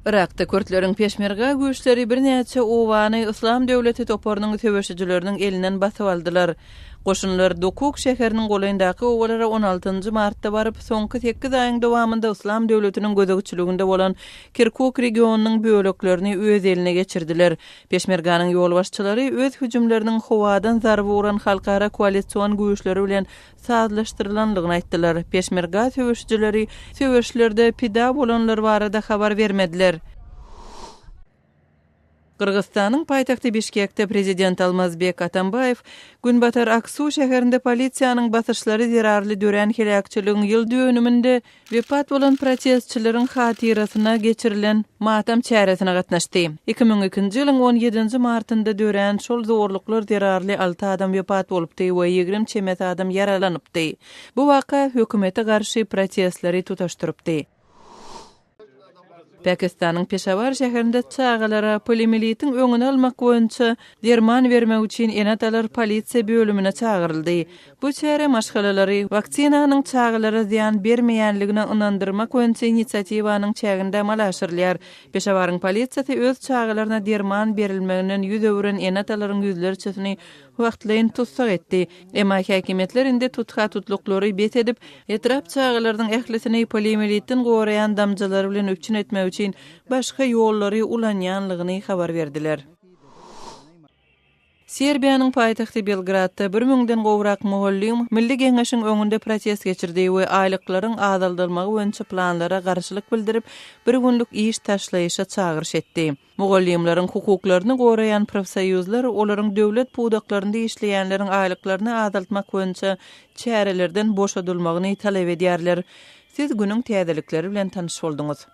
Yrakda kürtleriň peşmerga güýçleri birnäçe obany Yslam döwleti toparynyň söweşijileriniň elinden basyp aldylar. Goşunlar Dokuk şäheriniň golaýyndaky obalara on altynjy martda baryp, soňky sekiz aýyň dowamynda Yslam döwletiniň gözegçiliginde bolan Kirkuk regionynyň böleklerini öz eline geçirdiler. Peşmerganyň ýolbaşçylary öz hüjümleriniň howadan zarba uran halkara koalision güýçleri bilen sazlaşdyrylandygyny aýtdylar. Peşmerga söweşijileri söweşlerde pida bolanlar barada habar bermediler. Gyrgyzystanyň paýtagty Bişkekde prezident Almazbek Atambaýew günbatar Aksu şäherinde polisiýanyň basyşlary zerarly dörän heläkçiligiň ýyl dönüminde wepat bolan protestçileriň hatyrasyna geçirilen matam çäresine gatnaşdy. 2002-nji ýylyň on ýedinji martynda dörän şol zorluklar zerarly alty adam wepat bolupdy we 20 çemesi adam ýaralanypdy. Bu waka hökümete garşy protestleri tutaşdyrypdy. Pakistanyň Peşawar şäherinde çagalara poliomielitiň öňüni almak boýunça derman bermek üçin ene-atalar polisiýa bölümine çagyryldy. Bu çäre maşgalalary waksinanyň çagalara zyýan bermeýänligine ynandyrmak boýunça inisiatiwanyň çäginde amala aşyrylýar. Peşawaryň polisiýasy öz çagalaryna derman berilmeginden ýüz öwüren ene-atalaryň ýüzlerçesini wagtlaýyn tussag etdi. Emma häkimiýetler indi tutha-tutluklary bes edip, etrap çagalarynyň ählisini poliomielitden goraýan damjalar bilen üpjün etmek üçin başga ýollary ulanýanlygyny habar berdiler. Serbiýanyň paýtagty Belgradda bir müňden gowrak mugallym Milli Geňeşiň öňünde protest geçirdi we aýlyklaryň azaldylmagy boýunça planlara garşylyk bildirip, bir günlük iş taşlaýyşa çagyryş etdi. Mugallymlaryň hukuklaryny goraýan profsoýuzlar olaryň döwlet pudaklarynda işleýänleriň aýlyklaryny azaltmak boýunça çärelerden boşadylmagyny talap edýärler. Siz günüň täzelikleri bilen tanyş bolduňyz.